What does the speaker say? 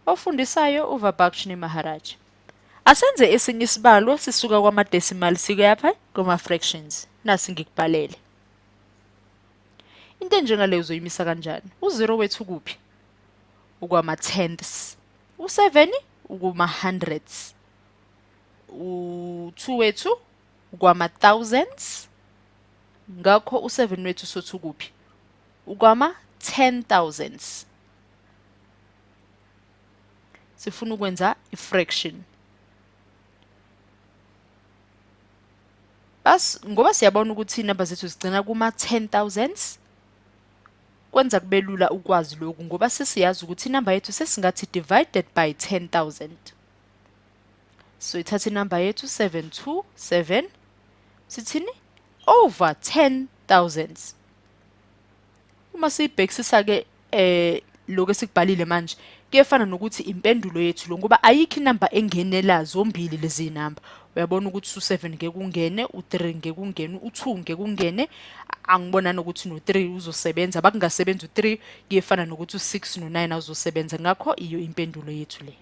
Ofundisayo uVabhakshini Maharaj. Asenze esinye isibalo sisuka kwama-decimal sikuyapha kuma-fractions. Nasi ngikubhalele. Into enjengaleyo uzoyimisa kanjani? U-0 wethu ukuphi? Ukwama-tenths. U-7 ukuma-hundreds. U-2 wethu ukwama-thousands. Ngakho u-7 wethu sothi ukuphi? Ukwama-ten thousands. Sifuna ukwenza i-fraction. Bas ngoba siyabona ukuthi inamba zethu zigcina kuma-ten thousands, kwenza kube lula ukwazi lokhu ngoba sesiyazi ukuthi inamba yethu sesingathi divided by 10,000. So ithatha inamba yethu 727 sithini over 10,000. Uma siyibhekisisa ke eh lokho esikubhalile manje kuyefana nokuthi impendulo yethu lo ngoba ayikho inamba engenela zombili lezi namba. Uyabona ukuthi u7 ngeke ungene, u3 ngeke ungene, u2 ngeke ungene, angibona nokuthi no3 uzosebenza. Bakungasebenza u3 kuyefana nokuthi u6 no9 awuzosebenza. Ngakho iyo impendulo yethu le.